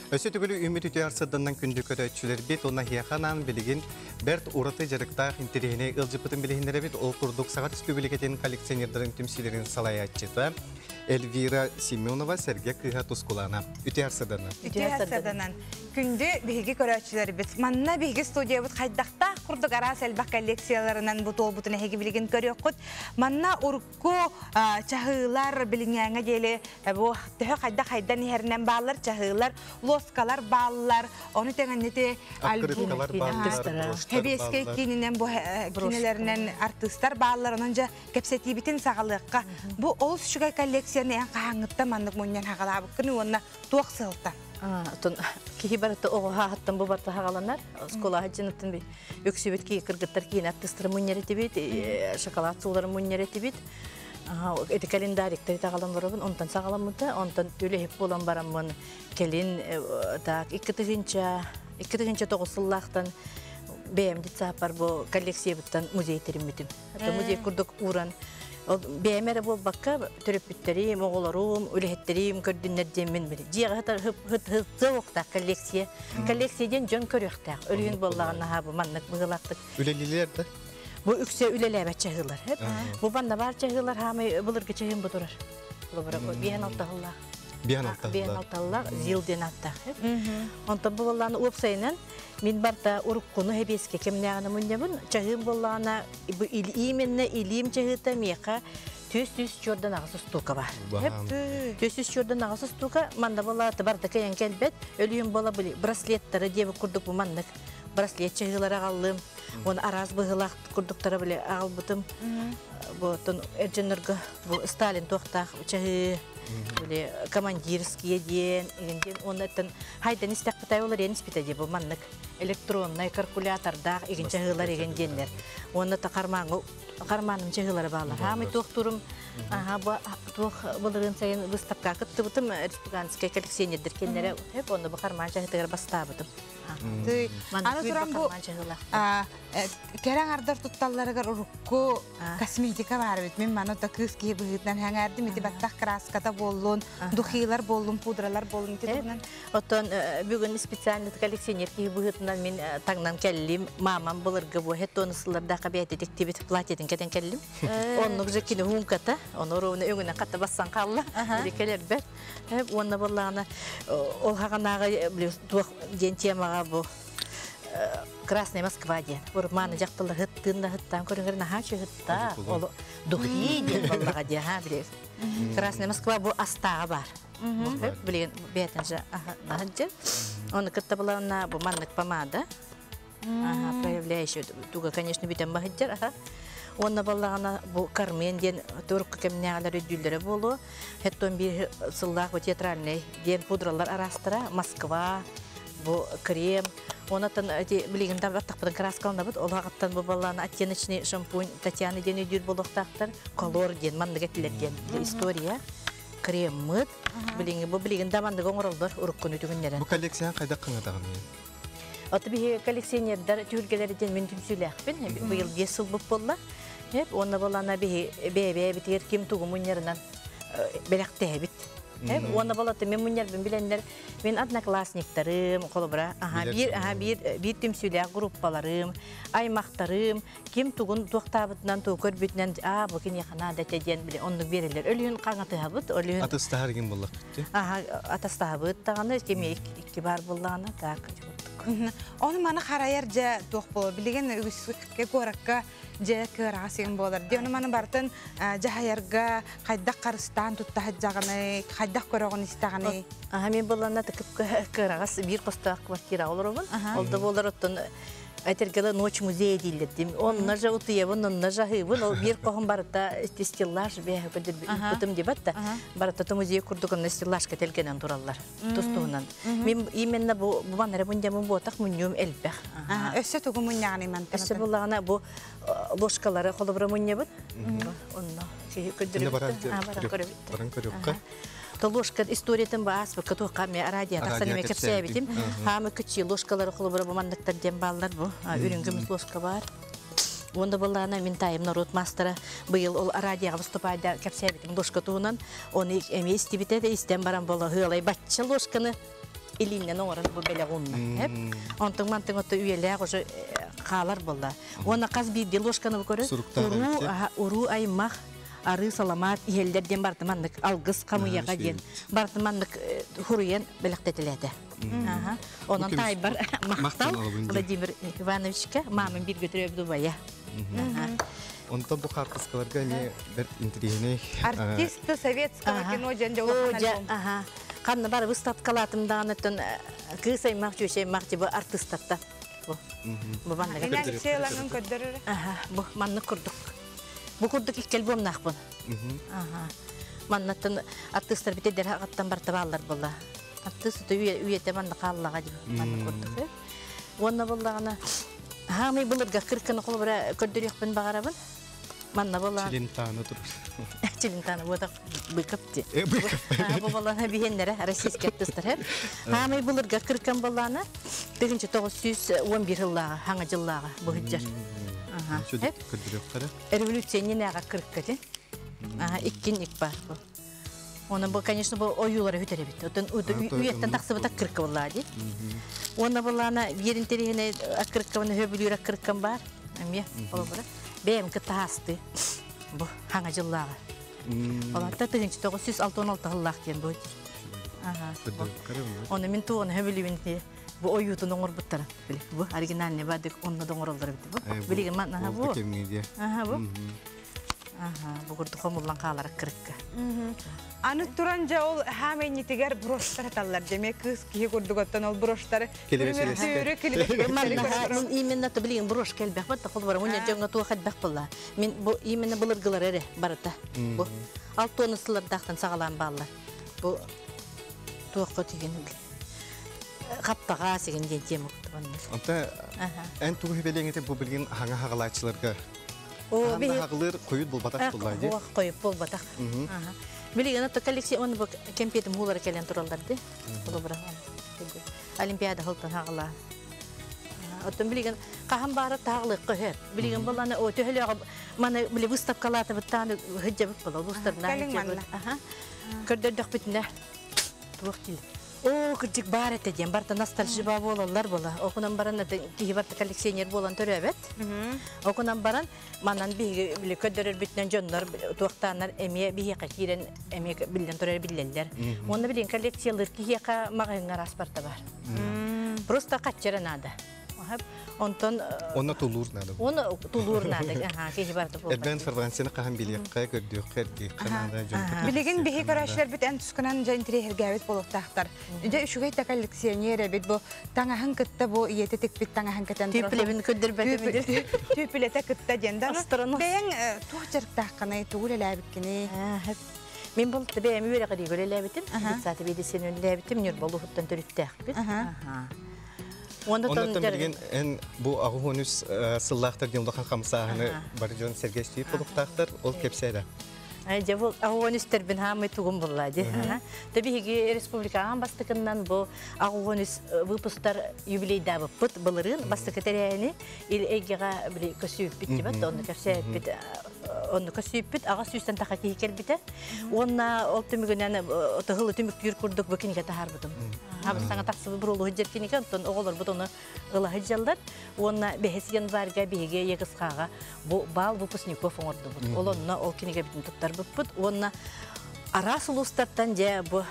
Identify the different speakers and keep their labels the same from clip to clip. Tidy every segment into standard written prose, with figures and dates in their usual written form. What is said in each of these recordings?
Speaker 1: Өссө төгүлү үмүт үтүө арсырданнан күндү көрөөччүлэрбит уонна эһиэхэ билигин бэрт ураты дьарыктаах интэриэһинэй ыалдьыппытын билиһиннэрэбит. Ол курдук Саха Республикатын коллекционердарын түмсүүлэрин салайааччыта Эльвира Семенова Сэргэ кыыһа Тускулаана. Үтүө арсырданан.
Speaker 2: Үтүө арсырданан. Күндү биһиги көрөөччүлэрбит. Манна биһиги студиябыт хайдахтаах курдук араас элбэх коллекцияларынан бу туолбутун эһиги билигин көрүөххүт. Манна урукку чаһыылар билиҥээҥҥэ диэли бу төһө хайдах хайдан иһэринэн бааллар чаһыылар, лоскалар бааллар, ону тэҥэннити
Speaker 1: Открыткалар бааллар,
Speaker 2: Хэбиэскэй киининэн бу кинилэринэн артыыстар бааллар, онон дьэ кэпсэтиибитин саҕалыахха. Бу олус үчүгэй коллекцияны эн хаһааҥҥыттан маннык мунньан хаҕалаабыккын уонна туох сыалтан?
Speaker 3: Отон киһи барыта оҕо хааһыттан бу барыта хаҕаланар. Оскуола сылдьыныттан би үксүбүт кии кыргыттар киин артыыстары мунньар этибит, шоколад сууларын мунньар этибит. Эти календариктары таҕалан барабын, онтон саҕаламмыта, онтон үлэһит буолан бараммын кэлин так 2009 сыллаахтан бэйэм детсааппар бу коллекциябыттан музей тэриммитим. Музей курдук ууран ол бэйэм эрэ буолбакка төрөппүттэрим, оҕолорум, үлэһиттерим көрдүннэр диэммин били дьиэҕэ хытыахтаах коллекция. Коллекция диэн дьон көрүөхтээх. Өрүһүн буоллаҕына аһаа бу маннык быһыылаахтык.
Speaker 1: Үлэлиилэр да?
Speaker 3: Бу үксэ үлэлээбэт чаһыылар. Бу банна баар чаһыылар хаамай былыргы чаһыым бу турар. Биэһэн алтаһыллаах.
Speaker 1: Биэһэн алтаһыллаах.
Speaker 3: Биэһэн алтаһыллаах ЗИЛ диэн ааттаах. Онтон бу буоллаҕына уопсайынан мин барта уруккуну хэбиэскэ кэмнээҕинэ мунньабын. Чаһыым буоллаҕына бу именно илиим чаһыыта миэхэ түс түс чуордан аҕыс устуука бар. Түс түс чуордан аҕыс устуука манна буолла барда кэйэн кэлбэт. Өлүйүн буола браслеттары диэбит курдук бу маннык браслет чаһыылары аҕаллым. Уон араас быһыылаах курдуктара били аҕалбытым. Бу оттон эр дьоннорго бу Сталин туохтаах чаһыы били командирские диэн игин диэн уонна оттон хайдан истэхпитай олар иэн испитэ дии бу маннык электроннай калькулятордаах игин чаһыылар игин диэннэр уонна та кармааҥҥа кармааным чаһыылара бааллар хаамай туохтуурум аха бу туох былырыын сайын выставка кыттыбытым республиканскай коллекционердер кеннере онно бу карман чаһытыгар бастаабытым.
Speaker 2: Аны туран бу кэрэ аҥардар тутталларыгар урукку косметика баар эбит. Мин маны да кыыс киһи быһыытынан сэҥээрдим. Ити баттах краската буоллун, духилар буоллун, пудралар буоллун ити туһунан.
Speaker 3: Оттон бүгүн специально коллекционер киһи быһыытынан мин таҥнан кэллим. Мамам былыргы бу хеттон сыллардаах бэйэтэ платьетын кэтэн кэллим. Оннук же кини хумката, ону ровно өҥүнэн хатта бассан хаалла. Келербет. Уонна буоллаҕына ол хаҕанааҕы туох диэн темаҕа бу Красная Москва диэн. Урмааны дьахталлар хыттыын да хыттаан көрүҥэр наһаа чыһытта. Ол духи диэн буоллаҕа диэ ха биле. Красная Москва бу астааҕа бар. Билигин бэйэтин же наһыджы. Оны кытта буланна бу маннык помада. Ага, проявляющий туга, конечно, бүтэн баһыджар, аха. Уонна баллаҕана бу Кармен диэн турк кэмнээҕилэр өйдүүллэрэ буолуо. Хеттон биир сыллаах бу театральный диэн пудралар араастара Москва, бу крем. Онотон эти билигин да баттахпытын краскаланабыт. Ол аҕыттан бу баллаана оттеночный шампунь Татьяна диэн өйдүүр буолуохтаахтар. Колор диэн маннык этилэр диэн история. Креммыт. Билигин бу билигин да маннык оҥороллор уруккуну түгүннэрэн.
Speaker 1: Бу коллекцияны хайдах кыҥатаҕыный?
Speaker 3: Аты биһи коллекционердар түһүлгэлэритин мин түмсүүлээхпин. Быйыл 5 сыл буолла. Эп уонна балана биһи бэйэ битигэр ким тугу мунньарынан бэлэхтээбит. Эп уонна балаты мен мунньарбын билэннэр мен одноклассниктарым, холобура, аха биир аха биир биир түмсүүлээх группаларым, аймахтарым ким тугун туохтаабытынан туу көрбүтүнэн аа бу киниэхэ наада этэ диэн били оннук биэрэллэр. Өлүһүн хаҥатыһабыт, өлүһүн
Speaker 1: Атыстаһар игин буоллахпыт.
Speaker 3: Аха атастаһабыт даҕаны кими икки бар буоллаҕына так
Speaker 2: Ону маны харайар дьэ туох буолар. Билигин үгүскэ куоракка дьэ кыараҕа сигин буолар. Ди ону маны бартын дьаһайарга хайдах харыстаан туттаһыдьаҕыный, хайдах көрөҕүн истэҕиний?
Speaker 3: Аха мен булланна тыкып кыараҕас биир хостоох квартира олоробун. Ол да буолар оттон этергела ночь музея дииллэр дим. Онно же утуйабын, онно же аһыыбын. Ол биир хоһум барыта стеллаж бэһэ көдүрбүтүм дебат да. Барыта то музей курдук онно стеллажка телгенен тураллар. Тустуһунан. Мен именно бу бу манара мунньамын буотах мунньуум элбэх.
Speaker 2: Өссө тугу мунньаҕыный мантан?
Speaker 3: Өссө буллаҕына бу ложкалары холобура мунньабыт. Онно
Speaker 1: Инне баран
Speaker 3: көрөбүт.
Speaker 1: Баран көрүөххэ.
Speaker 3: То ложка историятын баас бакка туохха ме радио тахсан эме кэпсээбитим. Хаамы кыччи ложкалары холобура бу манныктар диэн бааллар бу. Үрүҥ ложка бар. Уонда баллаана мин таайым народ мастера быйыл ол радиоға выступайда кэпсээбитим ложка туһунан. Оны эми истибите де истен баран бола хыалай бачча ложканы. Илииннэн оҥорон бу бэлэх уунна. Онтон мантан ото үйэлээх уже хаалар буолла. Уонна хас биирдии ложканы көрөр. Уруу, уруу аймах арыы саламаат иһэллэр диэн барыта маннык алгыс хамыйаҕа диэн барыта маннык хуруйан бэлэхтэтилээтэ. Онон таайбар махтал Владимир Ивановичка маамын бирге төрөөбүт убайа.
Speaker 1: Онтон бу хаартыскаларга эмиэ бэрт интириэһинэй.
Speaker 2: Артисты советского кино диэн дьолухан
Speaker 3: Аха. Ханна бары выставкалаатым даҕаны кыыс аймах, чүөчэ аймах типа артыстарта. Бу. Бу маннык.
Speaker 2: Инан көрдөрөр.
Speaker 3: Аха, бу маннык курдук. Бу курдук икки альбомнаахпын. Аха. Маннаттан артыстар битедер ағаттан барта бааллар буолла. Артыст үйете манна хааллаҕа дии манна курдук. Уонна буоллаҕына хаамай былырга кырканы холобура көрдөрүөхпүн баҕарабын. Манна буолла.
Speaker 1: Челентано турар.
Speaker 3: Челентано буотах быкап ти. Бу боллана биһеннere российский артыстар. Хаамай былырга кыркан боллана 1911 жыллааҕа, хаҥа жыллааҕа бу хыджар. Революция нинээҕэ кырыкка ти. Иккин ик бар бу. Оны бу, конечно, бу ойуулары хүтер эбит. Отон үйеттен тахсыбыта кыркка боллаа ди. Онна боллаана биерин терихине аккырыккабын хөбүлүүр аккырыккам бар. Эмиэ олобура. Бэйэм кытта Бу хаҥа жыллааҕа. Олатта 1966 жыллаах диэн бу. Оны мин туоны хөбүлүүбүн бу ойуутун оҥорбуттара. Бу оригинальный бадык онно доҥороллор бит бу. Билигин манна бу. Аха бу. Аха, бу курдук хомуллан хаалар кырыкка.
Speaker 2: Аны туран жа ол хаамайнитигер броштар аталлар. Деме кыз киһи курдук оттон ол броштары.
Speaker 3: Именно то билигин брош келбэх бат хол бар. Уня жоңга туох элбэх була. Мин бу именно былыргылар эре барыта. Бу алтоны сыллардахтан сагалаан бааллар. Бу туохко тиген хаптаға сеген ден тема кутубаннар.
Speaker 1: Онта эн тугу хебелеңете бу билген хаңа хагалаачыларга. О, хагалыр коют болбатах буллар ди.
Speaker 3: Коют болбатах. Билеген ата коллекция оны бу кемпетим хулар келен туралдар ди. Болобра. Олимпиада хылтан хагала. Оттон билеген кахан бары тагылык көһөр. Билеген боланы о төһөлөгө мана биле выставкалаты буттаны хыджабыт бола. Выставна хыджабыт. Аха. Көрдөрдөх бүтүнө. Туох тил. О, кырдьык бар этэ диэн, барта ностальжиба буолаллар буола. Окунан баран киһи барта коллекционер буолан төрөөбөт. Окунан баран манан биһиги били көрдөрөр бүтүнэн дьоннор туохтааннар эмиэ биһиэхэ киирэн эмиэ биллэн турар биллэллэр. Уонна билин коллекциялыыр киһиэхэ маҕаһыҥҥа араас барта бар. Просто хаччара наада. Онтон
Speaker 1: Онно тулуур наада.
Speaker 3: Оны тулуур наада. Аха, киһи барта буолбат.
Speaker 1: Элбэн фарвансины хаһан билиэххэ, көрдүөххэ, эргиэххэ наада дьон.
Speaker 2: Билигин биһи көрөөччүлэр бит эн тускунан дьэ интириэһиргээбит буолуохтаахтар. Дьэ үчүгэй да коллекционер эбит бу таҥаһын кытта бу ийэтэ тикпит таҥаһын кэтэн
Speaker 3: Түүпүлэбин көрдөрбөтүм.
Speaker 2: Түүпүлэтэ кытта диэн да. Бэйэҥ туох дьарыктааххыный, тугу үлэлээбиккиний?
Speaker 3: Мин бұл бэйэм үөрэҕи үлэлээбитим. Детсаты бедесен үлэлээбитим, Ньурба улууһуттан төрүттээхпит.
Speaker 1: Оннуттан билигин эн бу агуһунус сыллаахтар диэн улахан хамсааһыны бар дьон сэргэстиир болуктаахтар, ол кэпсээрэ.
Speaker 3: Дьэ бу агуһунустарбын хаамай тугум булла ди. Тэби республикаҕа бастыкыннан бу агуһунус выпустар юбилейдаабыппыт былырыын бастакы тэрээһини ил эйгэҕэ били көсүүппүт дибат, онну кэпсээппит, онну көсүүппүт аҕа сүүстэн таха киһи кэлбитэ. Уонна ол түмүгүнэн тыһылы түмүктүүр курдук бу кинигэ таһаарбытым. Хабыстаҥа тахсыбы бурулуһу дьэр кинигэ, онтон оҕолорбут ону ылаһы дьаллар. Уонна бэһис январьга биһиги егысхаға бу бал выпускников оҥордубут. Ол онно ол кинигэ бүтүн туттарбыппыт. Уонна араас улуустартан дьэ бу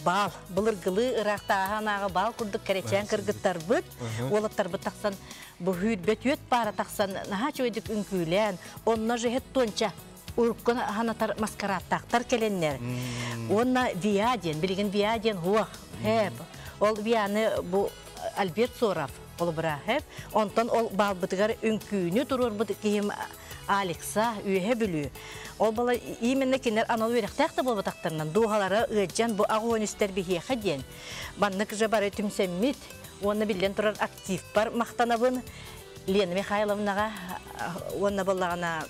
Speaker 3: бал, былыргылыы ыраахтааҕа бал курдук кэрэчээн кыргыттарбыт, уолаттарбыт тахсан бу хүүрбэт үөт паара тахсан наһаа чуйдук үҥкүүлээн, онно жэһэт туонча уруккун ханатар маскараттаахтар кэлэннэр. Уонна Виа диэн, билигин Виа диэн хуах, хэп. Ол Вианы бу Альберт Соров холобура хэп. Онтон ол баалбытыгар үҥкүүнү туруорбут киһим Алекса үөһэ бүлүү. Ол бала именно кинер анал үөрэхтээх да буолбатахтарынан дууһалара ыадьан бу аҕуонүстэр биһиэхэ диэн. Маннык же бары түмсэммит, уонна биллэн турар актив бар махтанабын Лена Михайловнаҕа уонна боллаҕына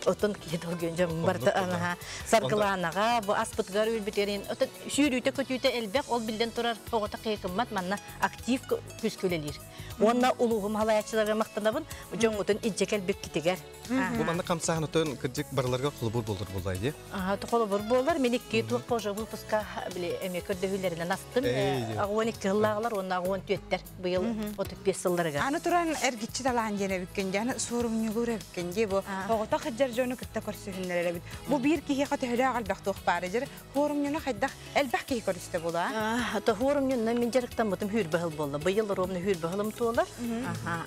Speaker 3: Отон киһи долгуйан дьон барыта анаха саргылаанаҕа бу аспытыгар үөрбүтүгэр отон сүүрүүтэ көтүүтэ элбэх ол биллэн турар оҕото кыйыкыммат манна актив күүскэ үлэлиир. Уонна улууһум халаяччыларга махтанабын дьоҥҥутун илдьэ кэлбиккитигэр.
Speaker 1: Бу манна хамсааһын отон кырдьык барыларга холобур буолар буолла дии.
Speaker 3: Холобур буолар. Мен икки туох позже выпуска били эме көрдөһүүлэринэн астым. 12 сыллааҕылар уонна 14-тер быйыл 35 сылларыгар.
Speaker 2: Аны туран эргиччи талаан диэн эбиккин дии, аны суорумньулуур эбиккин дии бу оҕото хыдьар дьону кытта көрсүһүннэрэр эбит. Бу биир киһиэхэ төһөлөөх элбэх туох баара дьэр хуорумньуну хайдах элбэх киһи көрүстэ була?
Speaker 3: То хуорумньунна мин дьарыктаммытым хүүрбэ сыл буолла. Быйыл ровно хүүрбэ сылым туолар.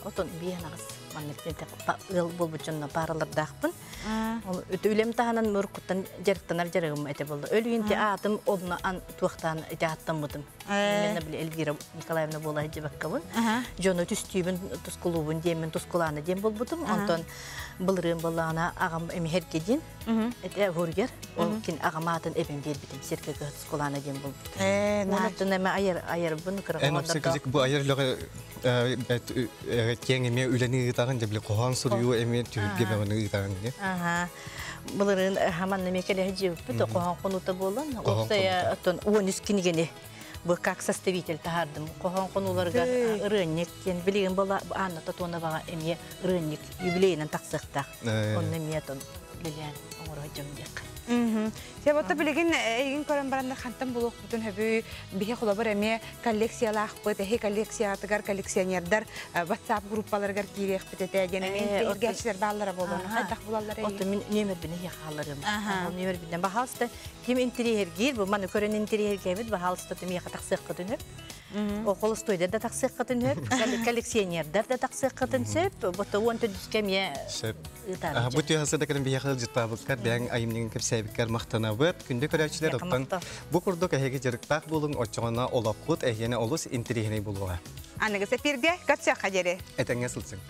Speaker 3: Отон биэн аҕыс маннык ыал буолбут дьонно пааралардаахпын. Ол үлэм таһынан муркуттан дьарыктанар дьарыгым этэ буолла. Өлүйүн ти аатым онно ан туохтаан ити ааттаммытым. Мен били Эльвира Николаевна буола дьыбаккабын. Дьону түстүүбүн тускулуубун диэммин тускулаана диэн болбутум. Онтон былырыын боллаана аҕам эмиһэрге диэн эте хургер ол кин аҕам аатын эбин биэрбитим сиргэ тускулаана диэн болбут. Онтон эме айар айарбын
Speaker 1: Эн кыракы бу айар лөҕө киэҥ эмиэ үлэни ыытаҕын дьэ били хоһоон суруйуу эмиэ түһүлгэ бөҕөнү ыытаҕын дии.
Speaker 3: Аха. Былырыын хаманна эмиэ кэлэһи дьиэбиппит хоһоон хонуута буолан, уопсайа оттон 13 кинигени бу как составитель таһаардым. Хоһоон хонууларыгар ырыанньык диэн билигин була Анна Тотоноваҕа эмиэ ырыанньык юбилейынан тахсыахтаах. Онно эмиэ отон билээн оҥоро дьон диэххэ.
Speaker 2: Себотто билигин эйигин көрөн бараннар хантан булуохпутун хөбүй биһи холобур эмиэ коллекциялаахпыт, эһи коллекциятыгар коллекционердар WhatsApp группаларыгар киириэхпит этэ диэн эмиэ интириэһиргээччилэр бааллара буолуон хайдах булаллар
Speaker 3: эйигин? Отто мин нүөмэрбин эһиэхэ хаалларыам. Ол нүөмэрбинэн баһаалыста ким интириэһиргиир бу маны көрөн интириэһиргээбит баһаалыста миэхэ тахсыаххытын сөп. Холостойдар да тахсыаххытын сөп, коллекционердар да тахсыаххытын сөп. Бото уон төрдүскэ эмиэ
Speaker 1: Сөп. Бу түһәсә дә кэлэн биһиэхэ ыалдьыттаабыккар, бэйэҥ айымньыгын кэпсээбиккэр махтанабыт. Күндү көрөөччүлэр, оттон бу курдук эһиги дьарыктаах буолуҥ, оччоҕуна олоххут эһиэнэ олус интэриэһинэй буолуоҕа.
Speaker 2: Аныгыс эфиргэ көрсүөххэ диэри.
Speaker 1: Этэҥҥэ сылдьыҥ.